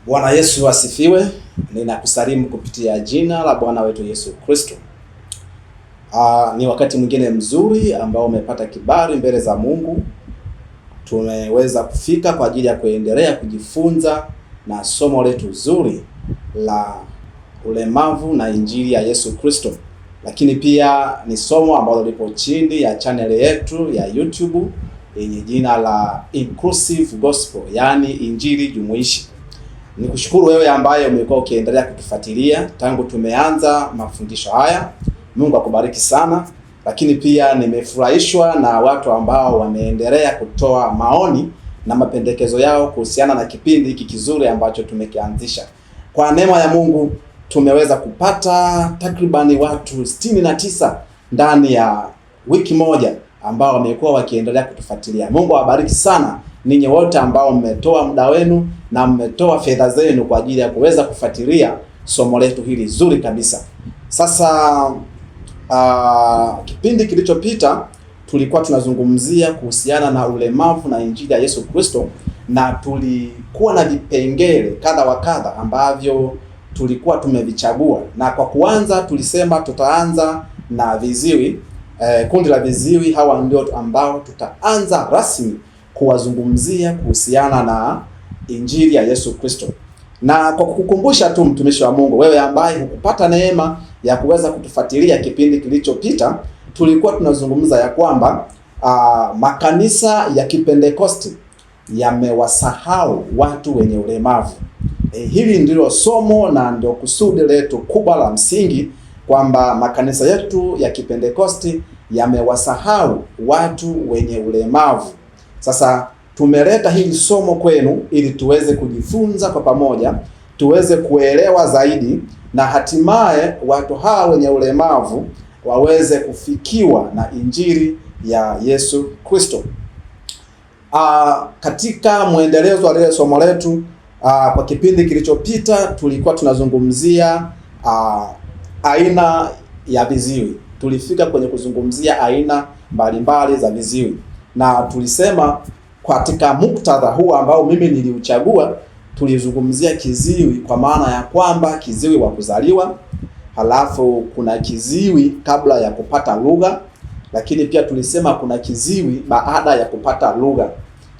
Bwana Yesu asifiwe. Ninakusalimu kupitia jina la Bwana wetu Yesu Kristo. Ni wakati mwingine mzuri ambao umepata kibali mbele za Mungu. Tumeweza kufika kwa ajili ya kuendelea kujifunza na somo letu zuri la ulemavu na injili ya Yesu Kristo, lakini pia ni somo ambalo lipo chini ya channel yetu ya YouTube yenye jina la Inclusive Gospel, yaani injili jumuishi. Nikushukuru wewe ambaye umekuwa ukiendelea kutufuatilia tangu tumeanza mafundisho haya. Mungu akubariki sana. Lakini pia nimefurahishwa na watu ambao wameendelea kutoa maoni na mapendekezo yao kuhusiana na kipindi hiki kizuri ambacho tumekianzisha. Kwa neema ya Mungu tumeweza kupata takribani watu 69 ndani ya wiki moja ambao wamekuwa wakiendelea kutufuatilia. Mungu awabariki sana ninyi wote ambao mmetoa muda wenu na mmetoa fedha zenu kwa ajili ya kuweza kufuatilia somo letu hili zuri kabisa. Sasa kipindi kilichopita tulikuwa tunazungumzia kuhusiana na ulemavu na injili ya Yesu Kristo, na tulikuwa na vipengele kadha wa kadha ambavyo tulikuwa tumevichagua, na kwa kuanza tulisema tutaanza na viziwi. Kundi la viziwi hawa ndio ambao tutaanza rasmi kuwazungumzia kuhusiana na injili ya Yesu Kristo. Na kwa kukukumbusha tu, mtumishi wa Mungu, wewe ambaye hukupata neema ya kuweza kutufuatilia kipindi kilichopita, tulikuwa tunazungumza ya kwamba makanisa ya Kipentekosti yamewasahau watu wenye ulemavu. Hili ndilo somo na ndio kusudi letu kubwa la msingi kwamba makanisa yetu ya Kipentekosti yamewasahau watu wenye ulemavu. Sasa tumeleta hili somo kwenu ili tuweze kujifunza kwa pamoja, tuweze kuelewa zaidi na hatimaye watu hawa wenye ulemavu waweze kufikiwa na injili ya Yesu Kristo. Katika mwendelezo wa lile somo letu, kwa kipindi kilichopita tulikuwa tunazungumzia aina ya viziwi. Tulifika kwenye kuzungumzia aina mbalimbali za viziwi na tulisema katika muktadha huu ambao mimi niliuchagua, tulizungumzia kiziwi kwa maana ya kwamba kiziwi wa kuzaliwa, halafu kuna kiziwi kabla ya kupata lugha, lakini pia tulisema kuna kiziwi baada ya kupata lugha.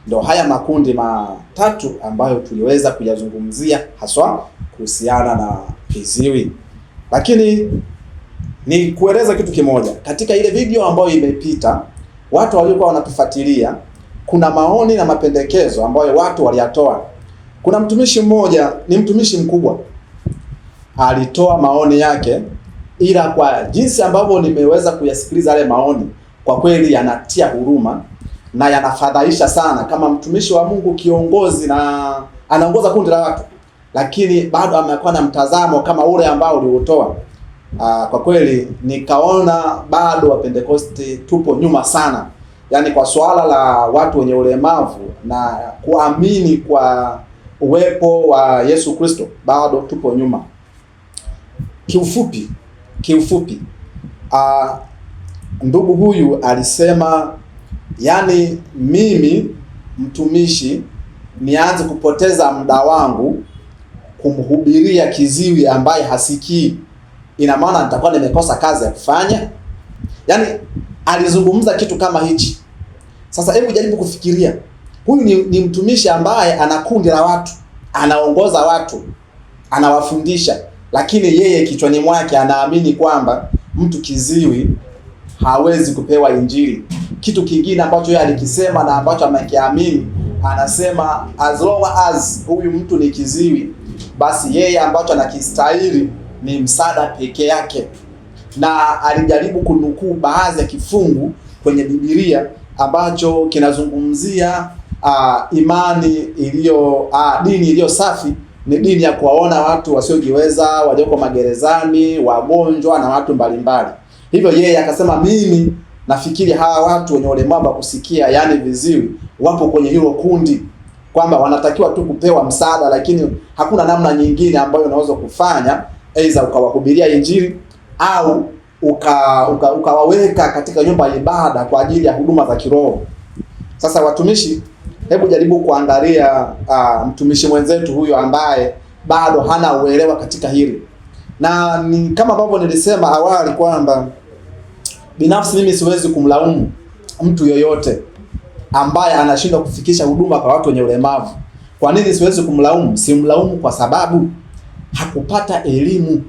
Ndio haya makundi matatu ambayo tuliweza kuyazungumzia haswa kuhusiana na kiziwi. Lakini ni kueleza kitu kimoja, katika ile video ambayo imepita, watu waliokuwa wanatufuatilia, kuna maoni na mapendekezo ambayo watu waliyatoa. Kuna mtumishi mmoja, ni mtumishi mkubwa, alitoa maoni yake, ila kwa jinsi ambavyo nimeweza kuyasikiliza yale maoni, kwa kweli yanatia huruma na yanafadhaisha sana. Kama mtumishi wa Mungu, kiongozi na anaongoza kundi la watu, lakini bado amekuwa na mtazamo kama ule ambao uliutoa. Kwa kweli nikaona bado Wapentekoste tupo nyuma sana, yaani kwa swala la watu wenye ulemavu na kuamini kwa uwepo wa Yesu Kristo bado tupo nyuma. Kiufupi, ndugu huyu alisema, yaani mimi mtumishi nianze kupoteza muda wangu kumhubiria kiziwi ambaye hasikii, ina maana nitakuwa nimekosa kazi ya kufanya? Yaani alizungumza kitu kama hichi. Sasa hebu jaribu kufikiria, huyu ni mtumishi ambaye ana kundi la watu, anaongoza watu, anawafundisha, lakini yeye kichwani mwake anaamini kwamba mtu kiziwi hawezi kupewa injili. Kitu kingine ambacho yeye alikisema na ambacho amekiamini, anasema as long as huyu mtu ni kiziwi, basi yeye ambacho anakistahili ni msaada peke yake. Na alijaribu kunukuu baadhi ya kifungu kwenye Biblia ambacho kinazungumzia imani iliyo dini iliyo safi ni dini ya kuwaona watu wasiojiweza, walioko magerezani, wagonjwa na watu mbalimbali. Hivyo yeye akasema, mimi nafikiri hawa watu wenye ulemavu wa kusikia, yaani viziwi, wapo kwenye hilo kundi, kwamba wanatakiwa tu kupewa msaada, lakini hakuna namna nyingine ambayo unaweza kufanya, aidha ukawahubiria injili au ukawaweka katika nyumba ya ibada kwa ajili ya huduma za kiroho. Sasa watumishi, Hebu jaribu kuangalia mtumishi mwenzetu huyo ambaye bado hana uelewa katika hili, na ni kama ambavyo nilisema awali kwamba binafsi mimi siwezi kumlaumu mtu yoyote ambaye anashindwa kufikisha huduma kwa watu wenye ulemavu. Kwa nini siwezi kumlaumu? Simlaumu kwa sababu hakupata elimu,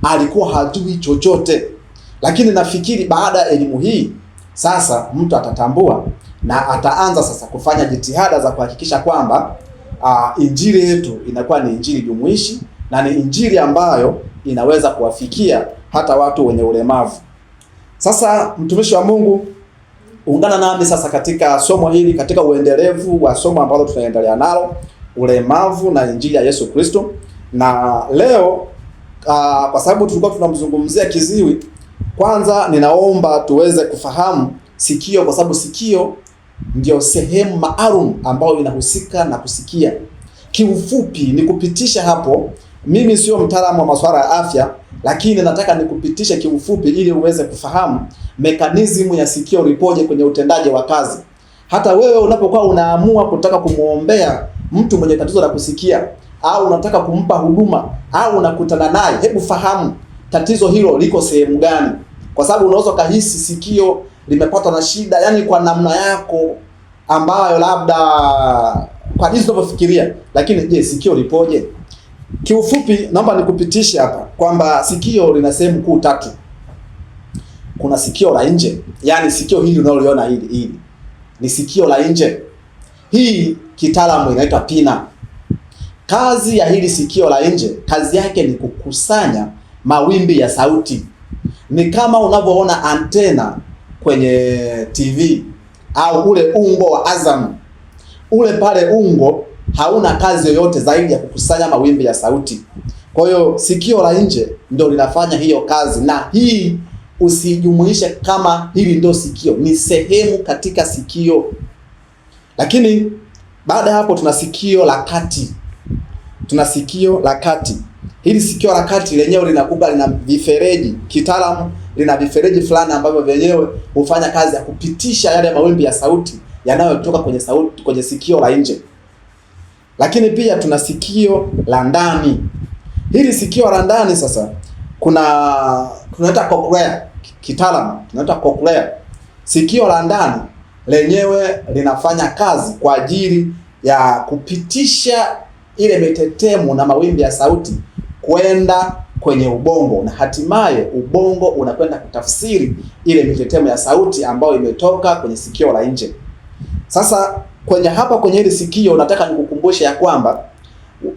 alikuwa hajui chochote. Lakini nafikiri baada ya elimu hii sasa mtu atatambua na ataanza sasa kufanya jitihada za kuhakikisha kwamba injili yetu inakuwa ni injili jumuishi na ni injili ambayo inaweza kuwafikia hata watu wenye ulemavu. Sasa mtumishi wa Mungu, ungana nami sasa katika somo hili, katika uendelevu wa somo ambalo tunaendelea nalo, ulemavu na injili ya Yesu Kristo. Na leo kwa sababu tulikuwa tunamzungumzia kiziwi, kwanza ninaomba tuweze kufahamu sikio, kwa sababu sikio ndio sehemu maalum ambayo inahusika na kusikia. Kiufupi ni kupitisha hapo. Mimi sio mtaalamu wa masuala ya afya, lakini nataka nikupitishe kiufupi ili uweze kufahamu mekanizmu ya sikio lipoje kwenye utendaji wa kazi. Hata wewe unapokuwa unaamua kutaka kumwombea mtu mwenye tatizo la kusikia au unataka kumpa huduma au unakutana naye, hebu fahamu tatizo hilo liko sehemu gani, kwa sababu unaweza ukahisi sikio limepatwa na shida, yani kwa namna yako ambayo labda kwa jinsi unavyofikiria, lakini je, sikio lipoje? Kiufupi naomba nikupitishe hapa kwamba sikio lina sehemu kuu tatu. Kuna sikio la nje, yani sikio hili unaloliona hili hili ni sikio la nje. Hii kitaalamu inaitwa pina. Kazi ya hili sikio la nje, kazi yake ni kukusanya mawimbi ya sauti. Ni kama unavyoona antena kwenye TV au ule ungo wa Azam. Ule pale ungo hauna kazi yoyote zaidi ya kukusanya mawimbi ya sauti. Kwa hiyo sikio la nje ndio linafanya hiyo kazi, na hii usijumuishe kama hili ndio sikio, ni sehemu katika sikio. Lakini baada ya hapo tuna sikio la kati. Tuna sikio la kati. Hili sikio la kati lenyewe linakuwa lina vifereji, kitaalamu lina vifereji fulani ambavyo vyenyewe hufanya kazi ya kupitisha yale mawimbi ya sauti yanayotoka kwenye sauti kwenye sikio la nje. Lakini pia tuna sikio la ndani. Hili sikio la ndani sasa kuna tunaita cochlea, kitaalamu tunaita cochlea. Sikio la ndani lenyewe linafanya kazi kwa ajili ya kupitisha ile mitetemo na mawimbi ya sauti kwenda kwenye ubongo, na hatimaye ubongo unakwenda kutafsiri ile mitetemo ya sauti ambayo imetoka kwenye sikio la nje. Sasa kwenye hapa kwenye hili sikio nataka nikukumbushe ya kwamba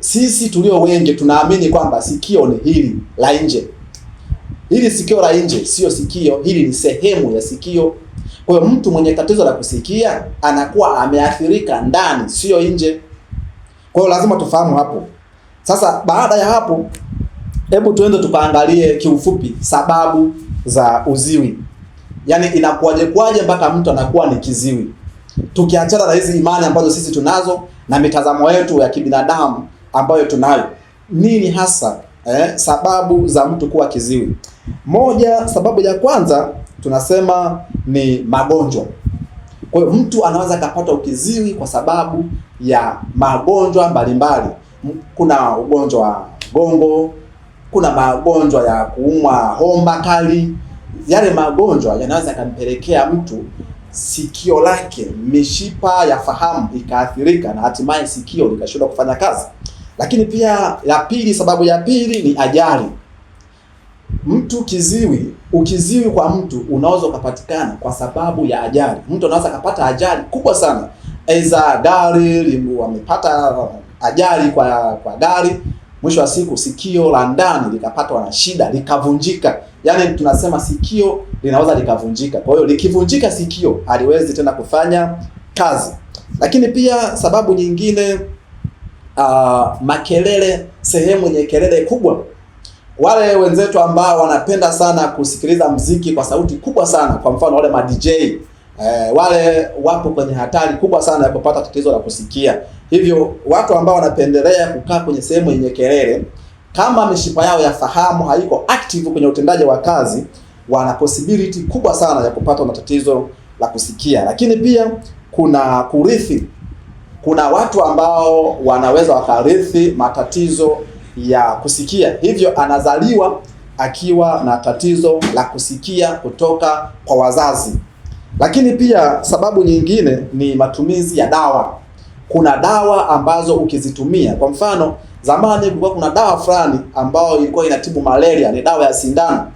sisi tulio wengi tunaamini kwamba sikio ni hili la nje. Hili sikio la nje sio sikio, hili ni sehemu ya sikio. Kwa hiyo mtu mwenye tatizo la kusikia anakuwa ameathirika ndani, sio nje. Kwa hiyo lazima tufahamu hapo. Sasa baada ya hapo, hebu tuende tukaangalie kiufupi sababu za uziwi, yaani inakuwaje kwaje mpaka mtu anakuwa ni kiziwi, tukiachana na hizi imani ambazo sisi tunazo na mitazamo yetu ya kibinadamu ambayo tunayo. Nini hasa sababu za mtu kuwa kiziwi? Moja, sababu ya kwanza tunasema ni magonjwa. Kwa hiyo mtu anaweza akapata ukiziwi kwa sababu ya magonjwa mbalimbali. Kuna ugonjwa wa gongo, kuna magonjwa ya kuumwa homa kali. Yale magonjwa yanaweza yakampelekea mtu sikio lake, mishipa ya fahamu ikaathirika na hatimaye sikio likashindwa kufanya kazi. Lakini pia ya pili, sababu ya pili ni ajali. Mtu kiziwi, ukiziwi kwa mtu unaweza ukapatikana kwa sababu ya ajali. Mtu anaweza akapata ajali kubwa sana, aidha gari, wamepata ajali kwa gari, mwisho wa siku sikio la ndani likapatwa na shida likavunjika. Yaani tunasema sikio linaweza likavunjika. Kwa hiyo likivunjika sikio haliwezi tena kufanya kazi. Lakini pia sababu nyingine, makelele, sehemu yenye kelele kubwa. Wale wenzetu ambao wanapenda sana kusikiliza mziki kwa sauti kubwa sana, kwa mfano wale ma DJ, wale wapo kwenye hatari kubwa sana ya kupata tatizo la kusikia. Hivyo watu ambao wanapendelea kukaa kwenye sehemu yenye kelele, kama mishipa yao ya fahamu haiko active kwenye utendaji wa kazi, wana possibility kubwa sana ya kupata na tatizo la kusikia. Lakini pia kuna kurithi. Kuna watu ambao wanaweza wakarithi matatizo ya kusikia, hivyo anazaliwa akiwa na tatizo la kusikia kutoka kwa wazazi. Lakini pia sababu nyingine ni matumizi ya dawa. Kuna dawa ambazo ukizitumia, kwa mfano, zamani kulikuwa kuna dawa fulani ambayo ilikuwa inatibu malaria, ni dawa ya sindano.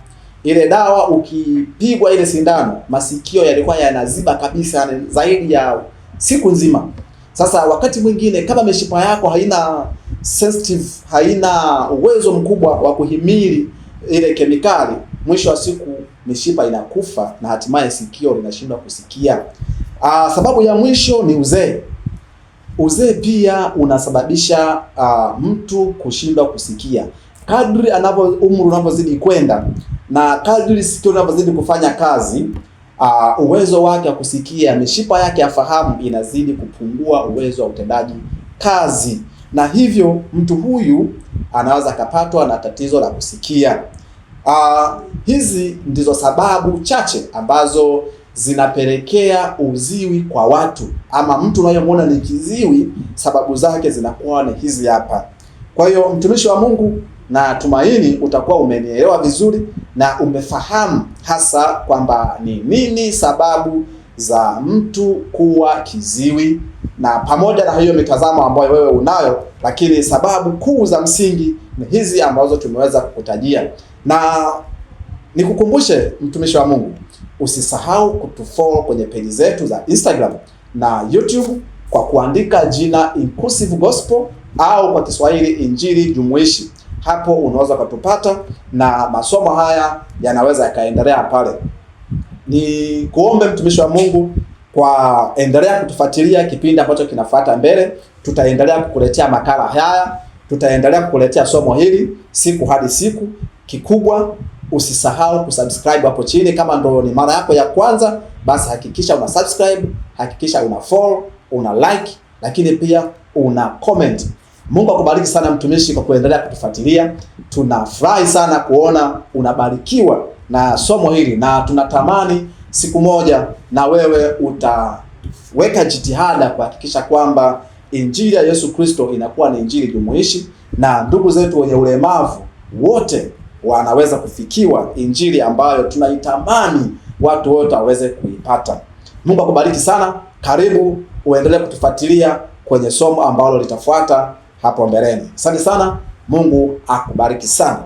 Ile dawa ukipigwa ile sindano, masikio yalikuwa yanaziba kabisa zaidi ya siku nzima. Sasa wakati mwingine kama mishipa yako haina sensitive, haina uwezo mkubwa wa kuhimili ile kemikali, mwisho wa siku mishipa inakufa na hatimaye sikio linashindwa kusikia. Sababu ya mwisho ni uzee. Uzee pia unasababisha mtu kushindwa kusikia. Kadri anavyo umri unavyozidi kwenda na kadri sikio linavyozidi kufanya kazi, uwezo wake wa kusikia, mishipa yake ya fahamu inazidi kupungua uwezo wa utendaji kazi, na hivyo mtu huyu anaweza akapatwa na tatizo la kusikia. Hizi ndizo sababu chache ambazo zinapelekea uziwi kwa watu, ama mtu unayemwona ni kiziwi, sababu zake zinakuwa ni hizi hapa. Kwa hiyo mtumishi wa Mungu, na tumaini utakuwa umenielewa vizuri na umefahamu hasa kwamba ni nini sababu za mtu kuwa kiziwi, na pamoja na hiyo mitazamo ambayo wewe unayo, lakini sababu kuu za msingi ni hizi ambazo tumeweza kukutajia. Na nikukumbushe mtumishi wa Mungu, usisahau kutufollow kwenye peji zetu za Instagram na YouTube kwa kuandika jina Inclusive Gospel au kwa Kiswahili Injili Jumuishi. Hapo unaweza ukatupata na masomo haya yanaweza yakaendelea pale. Ni kuombe mtumishi wa Mungu kwa endelea kutufuatilia kipindi ambacho kinafuata mbele. Tutaendelea kukuletea makala haya, tutaendelea kukuletea somo hili siku hadi siku. Kikubwa usisahau kusubscribe hapo chini. Kama ndo ni mara yako ya kwanza, basi hakikisha una subscribe, hakikisha una follow, una like, lakini pia una comment. Mungu akubariki sana mtumishi kwa kuendelea kutufuatilia. Tunafurahi sana kuona unabarikiwa na somo hili, na tunatamani siku moja na wewe utaweka jitihada kuhakikisha kwamba injili ya Yesu Kristo inakuwa ni injili jumuishi na ndugu zetu wenye ulemavu wote wanaweza kufikiwa injili ambayo tunaitamani watu wote waweze kuipata. Mungu akubariki sana. Karibu uendelee kutufuatilia kwenye somo ambalo litafuata hapo mbeleni. Asante sana. Mungu akubariki sana.